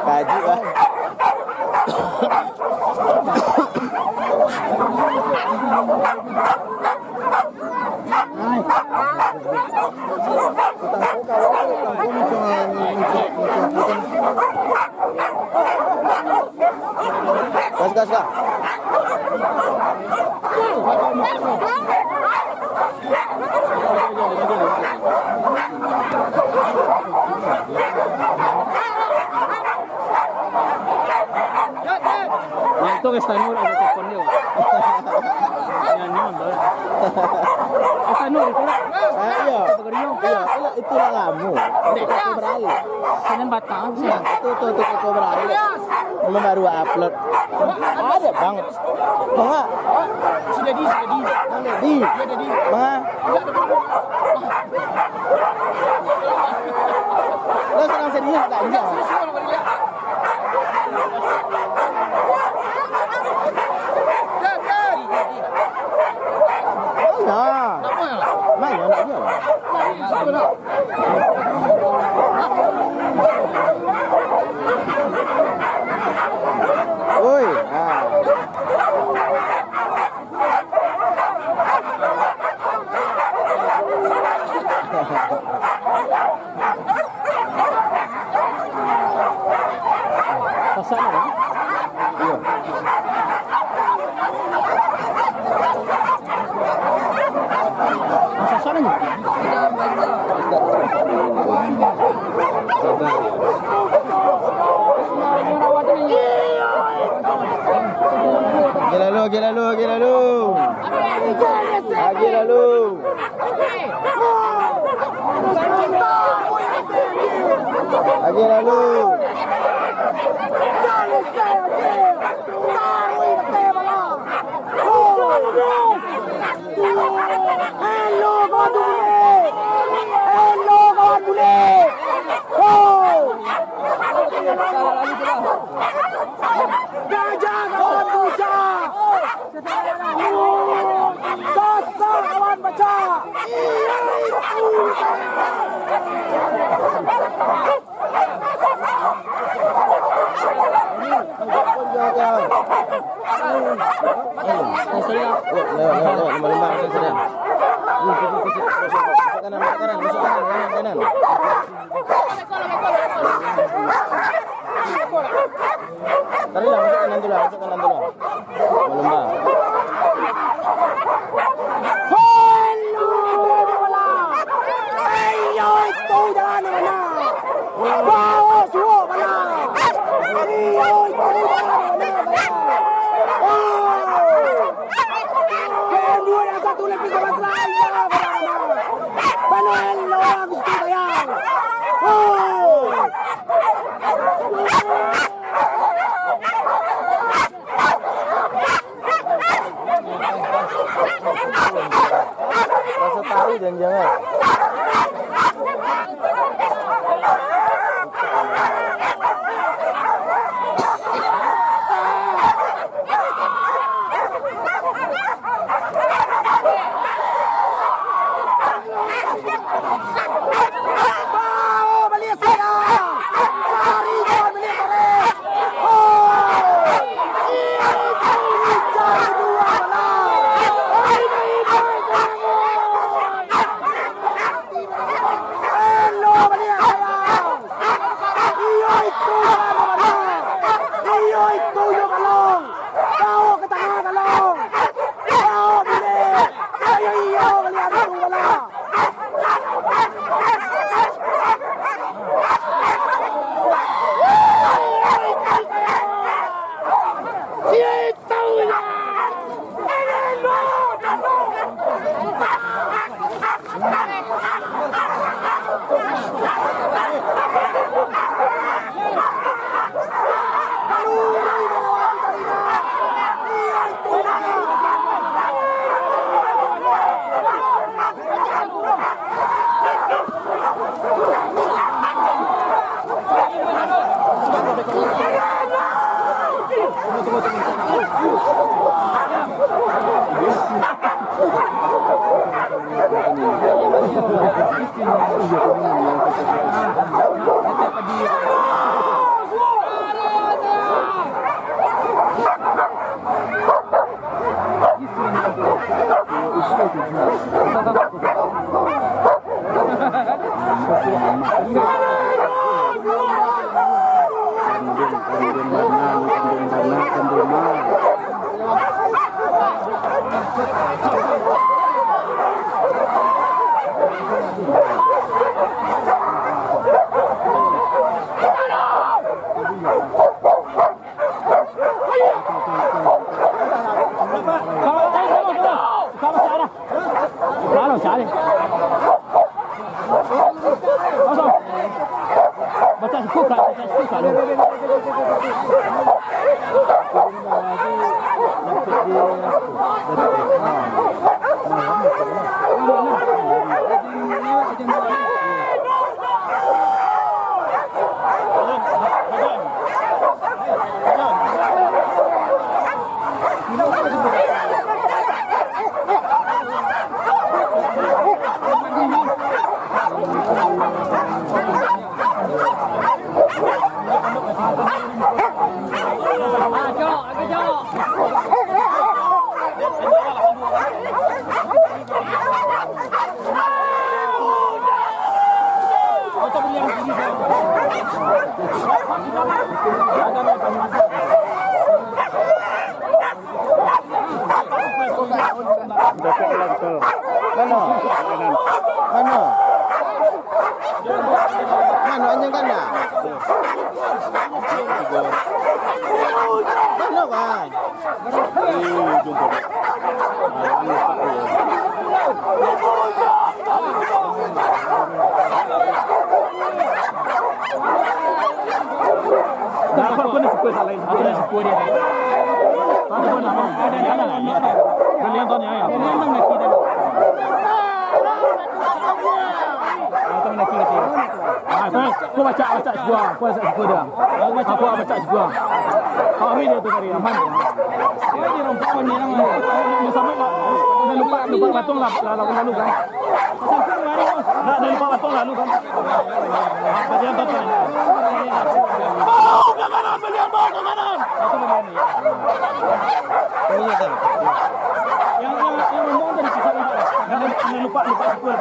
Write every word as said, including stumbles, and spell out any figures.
Kaji, Bang. Gas, gas, gas. Nah, itu Restanur ada telepon dia, Pak. Nyanyi, Bang. Restanur itu lah. Ah, iya. Apa kau dengar? Iya, itu, itu lah lama. Dek. Itu beralih. Senin Batang, sih. Nah, itu, itu, itu, itu beralih. Memang baru upload. Ada, Bang. Bang, ah. Sudah di, sudah di. Bang, di. Sudah di. Bang, ah. Lo senang serius tak? Enggak. Ayo. Main, nak jual. Oi, ah. Sasak lah, kan? Iya. Sasak lagi. Agak lalu, agak lalu, agak lalu. Agak lalu. Agak lalu. Hello, kawan bule. Hello, kawan bule. Oh. Gajah, kawan bujang. Sasak, kawan pacah. Lewat, lewat, lewat, lewat, lewat, lewat. Masuk kanan, masuk kanan, masuk kanan, kanan, kanan. Tarilah, masuk kanan tu lah, masuk kanan tu lah. Melumbang. Hello, bola. Ayo, itu jalan di mana? Bawa suok mana? Ayo, itu jalan di mana? Oh. Yang dua, yang satu, lebih sama saya, mana? Mana hello, Agusti, sayang? Oh. Rasa tahu jangan-jangan. Bao baliak saya! Cari kawan baliak bareh! Oh! Iyo itu cari dua bala! Hai, hai, hai, hai! Elo baliak saya! Iyo itu cari dua bala! Iyo itu yo kalong! Bao ka tangah kalong! Bao baliak! Ayo iyo baliak itu bala! Mano? Mano? Mano anjing kanda? Mano, Bang? Ah, tu, tu pacak, pacak sukua, pacak sukua dia. Aku pacak sukua. Kau hari dia tu hari aman. Dia lupa, lupa patung lah, lah, lalu, lalu kan. Nak, dia lupa patung lalu kan. Ah, dia tonton. Bau ke kanan, balian, bau ke kanan. Yang, yang, yang rombongan tadi susah nampak. Jangan, jangan lupa, lupa sukua.